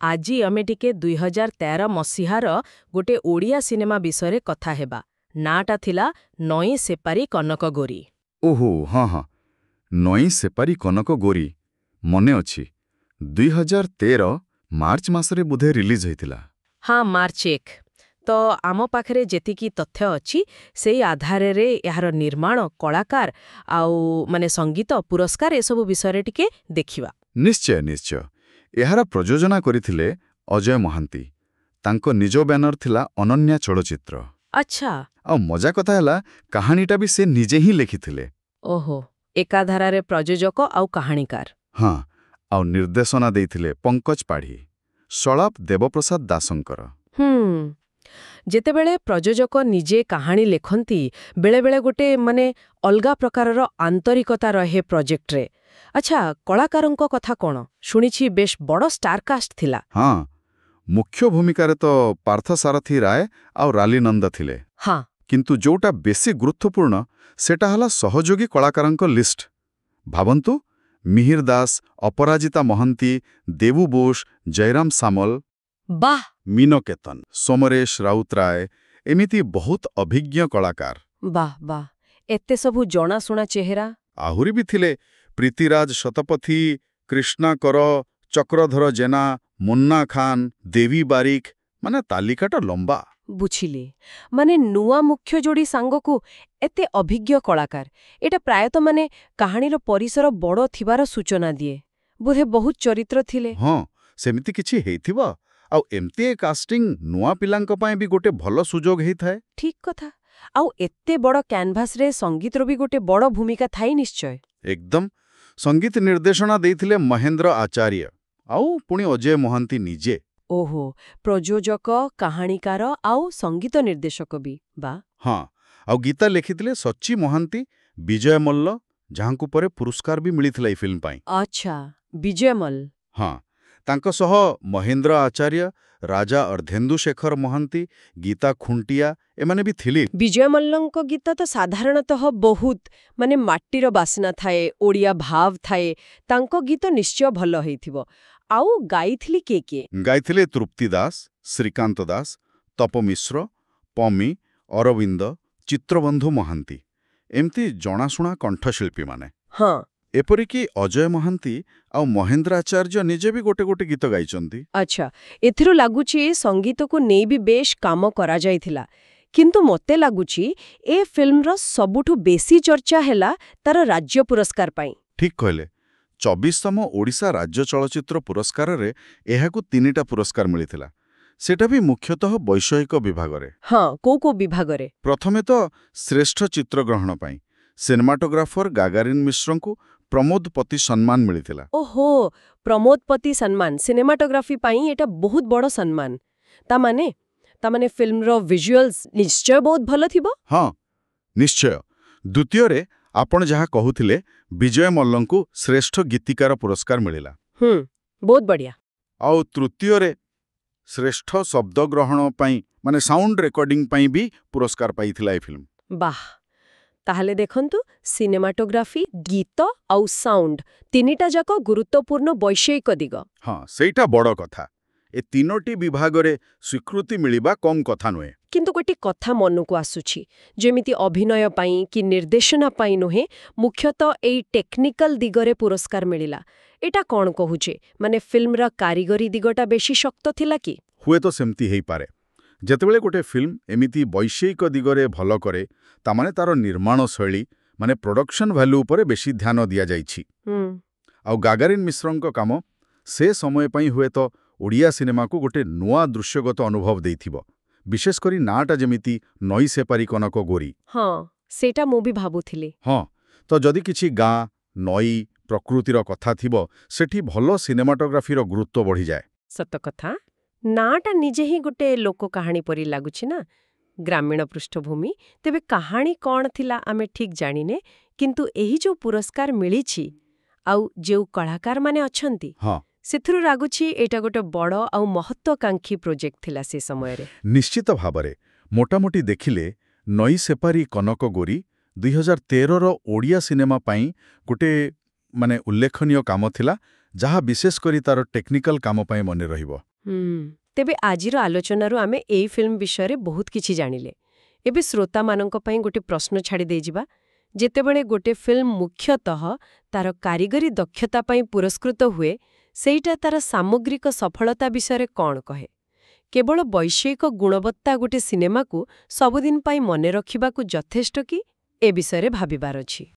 ଆଜି ଆମେ ଟିକେ 2013 ମସିହାର ଗୋଟେ ଓଡ଼ିଆ ସିନେମା ବିଷୟରେ କଥା ହେବା। ନାଁଟା ଥିଲା ନଈ ସେପାରି କନକ ଗୋରୀ। ଓହୋ, ହଁ ହଁ, ନଈ ସେପାରି କନକ ଗୋରୀ, ମନେ ଅଛି। 2013 ମାର୍ଚ୍ଚ ମାସରେ ବୋଧେ ରିଲିଜ୍ ହେଇଥିଲା। ହଁ, ମାର୍ଚ୍ଚ 1। ତ ଆମ ପାଖରେ ଯେତିକି ତଥ୍ୟ ଅଛି ସେଇ ଆଧାରରେ ଏହାର ନିର୍ମାଣ, କଳାକାର ଆଉ ମାନେ ସଙ୍ଗୀତ, ପୁରସ୍କାର ଏସବୁ ବିଷୟରେ ଟିକେ ଦେଖିବା। ନିଶ୍ଚୟ ନିଶ୍ଚୟ। ଏହାର ପ୍ରଯୋଜନା କରିଥିଲେ ଅଜୟ ମହାନ୍ତି। ତାଙ୍କ ନିଜ ବ୍ୟାନର ଥିଲା ଅନନ୍ୟା ଚଳଚ୍ଚିତ୍ର। ଆଚ୍ଛା। ଆଉ ମଜା କଥା ହେଲା, କାହାଣୀଟା ବି ସେ ନିଜେ ହିଁ ଲେଖିଥିଲେ। ଓହୋ, ଏକାଧାରାରେ ପ୍ରଯୋଜକ ଆଉ କାହାଣୀକାର। ହଁ, ଆଉ ନିର୍ଦ୍ଦେଶନା ଦେଇଥିଲେ ପଙ୍କଜ ପାଢ଼ୀ। ସଂଳାପ ଦେବପ୍ରସାଦ ଦାସଙ୍କର। ହୁଁ, ଯେତେବେଳେ ପ୍ରଯୋଜକ ନିଜେ କାହାଣୀ ଲେଖନ୍ତି, ବେଳେବେଳେ ଗୋଟେ ମାନେ ଅଲଗା ପ୍ରକାରର ଆନ୍ତରିକତା ରହେ ପ୍ରୋଜେକ୍ଟରେ। ଆଚ୍ଛା, କଳାକାରଙ୍କ କଥା କ'ଣ? ଶୁଣିଛି ବେଶ ବଡ଼ ଷ୍ଟାରକାଷ୍ଟ ଥିଲା। ହଁ, ମୁଖ୍ୟ ଭୂମିକାରେ ତ ପାର୍ଥସାରଥୀ ରାୟ ଆଉ ରାଲି ନନ୍ଦ ଥିଲେ। କିନ୍ତୁ ଯୋଉଟା ବେଶୀ ଗୁରୁତ୍ୱପୂର୍ଣ୍ଣ, ସେଟା ହେଲା ସହଯୋଗୀ କଳାକାରଙ୍କ ଲିଷ୍ଟ। ଭାବନ୍ତୁ, ମିହିର ଦାସ, ଅପରାଜିତା ମହାନ୍ତି, ଦେବୁ ବୋଷ, ଜୟରାମ ସାମଲ, ମୀନକେତନ, ସମରେଶ ରାଉତରାୟ, ଏମିତି ବହୁତ ଅଭିଜ୍ଞ କଳାକାର। ବାଃ ବାଃ, ଏତେ ସବୁ ଜଣାଶୁଣା ଚେହେରା। ଆହୁରି ବି ଥିଲେ, ପ୍ରୀତିରାଜ ଶତପଥୀ, କୃଷ୍ଣା କର, ଚକ୍ରଧର ଜେନା, ମୁନ୍ନା ଖାନ, ଦେବୀ ବାରିକ, ମାନେ ତାଲିକାଟା ଲମ୍ବା। ବୁଝିଲି। ମାନେ ନୂଆ ମୁଖ୍ୟ ଯୋଡ଼ି ସାଙ୍ଗକୁ ଏତେ ଅଭିଜ୍ଞ କଳାକାର, ଏଇଟା ପ୍ରାୟତଃ ମାନେ କାହାଣୀର ପରିସର ବଡ଼ ଥିବାର ସୂଚନା ଦିଏ। ବୋଧେ ବହୁତ ଚରିତ୍ର ଥିଲେ। ହଁ, ସେମିତି କିଛି ହେଇଥିବ। ଆଉ ଏମିତି ଏ କାଷ୍ଟିଂ ନୂଆ ପିଲାଙ୍କ ପାଇଁ ବି ଗୋଟେ ଭଲ ସୁଯୋଗ ହେଇଥାଏ। ଠିକ୍ କଥା। ଆଉ ଏତେ ବଡ଼ କ୍ୟାନଭାସରେ ସଙ୍ଗୀତର ବି ଗୋଟେ ବଡ଼ ଭୂମିକା ଥାଏ ନିଶ୍ଚୟ। ଏକଦମ। ସଙ୍ଗୀତ ନିର୍ଦ୍ଦେଶନା ଦେଇଥିଲେ ମହେନ୍ଦ୍ର ଆଚାର୍ଯ୍ୟ ଆଉ ପୁଣି ଅଜୟ ମହାନ୍ତି ନିଜେ। ଓହୋ, ପ୍ରଯୋଜକ, କାହାଣୀକାର ଆଉ ସଙ୍ଗୀତ ନିର୍ଦ୍ଦେଶକ ବି, ବାଃ। ହଁ, ଆଉ ଗୀତ ଲେଖିଥିଲେ ସଚ୍ଚି ମହାନ୍ତି, ବିଜୟ ମଲ୍ଲ, ଯାହାଙ୍କୁ ପରେ ପୁରସ୍କାର ବି ମିଳିଥିଲା ଏଇ ଫିଲ୍ମ ପାଇଁ। ଆଚ୍ଛା, ବିଜୟ ମଲ୍ଲ। ହଁ, ତାଙ୍କ ସହ ମହେନ୍ଦ୍ର ଆଚାର୍ଯ୍ୟ, ରାଜା ଅର୍ଦ୍ଧେନ୍ଦୁ ଶେଖର ମହାନ୍ତି, ଗୀତା ଖୁଣ୍ଟିଆ, ଏମାନେ ବି ଥିଲେ। ବିଜୟ ମଲ୍ଲଙ୍କ ଗୀତ ତ ସାଧାରଣତଃ ବହୁତ ମାନେ ମାଟିର ବାସ୍ନା ଥାଏ, ଓଡ଼ିଆ ଭାବ ଥାଏ। ତାଙ୍କ ଗୀତ ନିଶ୍ଚୟ ଭଲ ହେଇଥିବ। ଆଉ ଗାଇଥିଲେ କିଏ କିଏ? ଗାଇଥିଲେ ତୃପ୍ତି ଦାସ, ଶ୍ରୀକାନ୍ତ ଦାସ, ତପ ମିଶ୍ର, ପମି, ଅରବିନ୍ଦ, ଚିତ୍ରବନ୍ଧୁ ମହାନ୍ତି, ଏମିତି ଜଣାଶୁଣା କଣ୍ଠଶିଳ୍ପୀମାନେ। ଏପରିକି ଅଜୟ ମହାନ୍ତି ଆଉ ମହେନ୍ଦ୍ର ଆଚାର୍ଯ୍ୟ ନିଜେ ବି ଗୋଟେ ଗୋଟେ ଗୀତ ଗାଇଛନ୍ତି। ଆଚ୍ଛା, ଏଥିରୁ ଲାଗୁଛି ସଙ୍ଗୀତକୁ ନେଇ ବି ବେଶ କାମ କରାଯାଇଥିଲା। କିନ୍ତୁ ମୋତେ ଲାଗୁଛି ଏ ଫିଲ୍ମର ସବୁଠୁ ବେଶୀ ଚର୍ଚ୍ଚା ହେଲା ତାର ରାଜ୍ୟ ପୁରସ୍କାର ପାଇଁ। ଠିକ୍ କହିଲେ। 24ତମ ଓଡ଼ିଶା ରାଜ୍ୟ ଚଳଚ୍ଚିତ୍ର ପୁରସ୍କାରରେ ଏହାକୁ ତିନିଟା ପୁରସ୍କାର ମିଳିଥିଲା। ସେଟା ବି ମୁଖ୍ୟତଃ ବୈଷୟିକ ବିଭାଗରେ। ହଁ, କୋଉ କୋଉ ବିଭାଗରେ? ପ୍ରଥମେ ତ ଶ୍ରେଷ୍ଠ ଚିତ୍ରଗ୍ରହଣ ପାଇଁ ସିନେମାଟୋଗ୍ରାଫର ଗାଗାରିନ ମିଶ୍ରଙ୍କୁ ପ୍ରମୋଦ ପତି ସମ୍ମାନ ମିଳିଥିଲା। ଓହୋ, ପ୍ରମୋଦ ପତି ସମ୍ମାନ, ସିନେମାଟୋଗ୍ରାଫି ପାଇଁ ଏଇଟା ବହୁତ ବଡ଼ ସମ୍ମାନ। ତା ମାନେ ଫିଲ୍ମର ଭିଜୁଆଲ୍ସ ନିଶ୍ଚୟ ବହୁତ ଭଲ ଥିବ। ହଁ, ନିଶ୍ଚୟ। ଦ୍ୱିତୀୟରେ ଆପଣ ଯାହା କହୁଥିଲେ, ବିଜୟ ମଲ୍ଲଙ୍କୁ ଶ୍ରେଷ୍ଠ ଗୀତିକାର ପୁରସ୍କାର ମିଳିଲା। ହୁଁ, ବହୁତ ବଢ଼ିଆ। ଆଉ ତୃତୀୟରେ ଶ୍ରେଷ୍ଠ ଶବ୍ଦଗ୍ରହଣ ପାଇଁ, ମାନେ ସାଉଣ୍ଡ ରେକର୍ଡିଂ ପାଇଁ ବି ପୁରସ୍କାର ପାଇଥିଲା ଏ ଫିଲ୍ମ। ବାଃ, ତାହେଲେ ଦେଖନ୍ତୁ, ସିନେମାଟୋଗ୍ରାଫି, ଗୀତ ଆଉ ସାଉଣ୍ଡ, ତିନିଟା ଯାକ ଗୁରୁତ୍ୱପୂର୍ଣ୍ଣ ବୈଷୟିକ ଦିଗ। ହଁ, ସେଇଟା ବଡ଼ କଥା। ଏ ତିନୋଟି ବିଭାଗରେ ସ୍ୱୀକୃତି ମିଳିବା କମ୍ କଥା ନୁହେଁ। କିନ୍ତୁ ଗୋଟେ କଥା ମନକୁ ଆସୁଛି, ଯେମିତି ଅଭିନୟ ପାଇଁ କି ନିର୍ଦ୍ଦେଶନା ପାଇଁ ନୁହେଁ, ମୁଖ୍ୟତଃ ଏଇ ଟେକ୍ନିକାଲ ଦିଗରେ ପୁରସ୍କାର ମିଳିଲା। ଏଇଟା କ'ଣ କହୁଛି? ମାନେ ଫିଲ୍ମର କାରିଗରୀ ଦିଗଟା ବେଶୀ ଶକ୍ତ ଥିଲା କି? ହୁଏତ ସେମିତି ହେଇପାରେ। ଯେତେବେଳେ ଗୋଟେ ଫିଲ୍ମ ଏମିତି ବୈଷୟିକ ଦିଗରେ ଭଲ କରେ, ତାମାନେ ତାର ନିର୍ମାଣ ଶୈଳୀ, ମାନେ ପ୍ରଡକ୍ସନ ଭ୍ୟାଲ୍ୟୁ ଉପରେ ବେଶୀ ଧ୍ୟାନ ଦିଆଯାଇଛି। ଆଉ ଗାଗାରିନ ମିଶ୍ରଙ୍କ କାମ ସେ ସମୟ ପାଇଁ ହୁଏତ ଓଡ଼ିଆ ସିନେମାକୁ ଗୋଟେ ନୂଆ ଦୃଶ୍ୟଗତ ଅନୁଭବ ଦେଇଥିବ, ବିଶେଷ କରି ନାଁଟା ଯେମିତି ନଈ ସେପାରି କନକ ଗୋରୀ। ହଁ, ସେଇଟା ମୁଁ ବି ଭାବୁଥିଲି। ହଁ, ତ ଯଦି କିଛି ଗାଁ, ନଈ, ପ୍ରକୃତିର କଥା ଥିବ, ସେଠି ଭଲ ସିନେମାଟୋଗ୍ରାଫିର ଗୁରୁତ୍ୱ ବଢ଼ିଯାଏ। ସତ କଥା। ନାଁଟା ନିଜେ ହିଁ ଗୋଟେ ଲୋକ କାହାଣୀ ପରି ଲାଗୁଛି ନା, ଗ୍ରାମୀଣ ପୃଷ୍ଠଭୂମି। ତେବେ କାହାଣୀ କ'ଣ ଥିଲା ଆମେ ଠିକ୍ ଜାଣିନେ, କିନ୍ତୁ ଏହି ଯୋଉ ପୁରସ୍କାର ମିଳିଛି ଆଉ ଯେଉଁ କଳାକାରମାନେ ଅଛନ୍ତି, ସେଥିରୁ ଲାଗୁଛି ଏଇଟା ଗୋଟେ ବଡ଼ ଆଉ ମହତ୍ୱାକାଂକ୍ଷୀ ପ୍ରୋଜେକ୍ଟ ଥିଲା ସେ ସମୟରେ। ନିଶ୍ଚିତ ଭାବରେ। ମୋଟାମୋଟି ଦେଖିଲେ ନଈ ସେପାରି କନକ ଗୋରୀ 2013ର ଓଡ଼ିଆ ସିନେମା ପାଇଁ ଗୋଟେ ମାନେ ଉଲ୍ଲେଖନୀୟ କାମ ଥିଲା, ଯାହା ବିଶେଷ କରି ତାର ଟେକ୍ନିକାଲ କାମ ପାଇଁ ମନେ ରହିବ। ତେବେ ଆଜିର ଆଲୋଚନାରୁ ଆମେ ଏଇ ଫିଲ୍ମ ବିଷୟରେ ବହୁତ କିଛି ଜାଣିଲେ। ଏବେ ଶ୍ରୋତାମାନଙ୍କ ପାଇଁ ଗୋଟେ ପ୍ରଶ୍ନ ଛାଡ଼ି ଦେଇଯିବା। ଯେତେବେଳେ ଗୋଟେ ଫିଲ୍ମ ମୁଖ୍ୟତଃ ତାର କାରିଗରୀ ଦକ୍ଷତା ପାଇଁ ପୁରସ୍କୃତ ହୁଏ, ସେଇଟା ତାର ସାମଗ୍ରିକ ସଫଳତା ବିଷୟରେ କ'ଣ କହେ? କେବଳ ବୈଷୟିକ ଗୁଣବତ୍ତା ଗୋଟେ ସିନେମାକୁ ସବୁଦିନ ପାଇଁ ମନେ ରଖିବାକୁ ଯଥେଷ୍ଟ କି? ଏ ବିଷୟରେ ଭାବିବାର ଅଛି।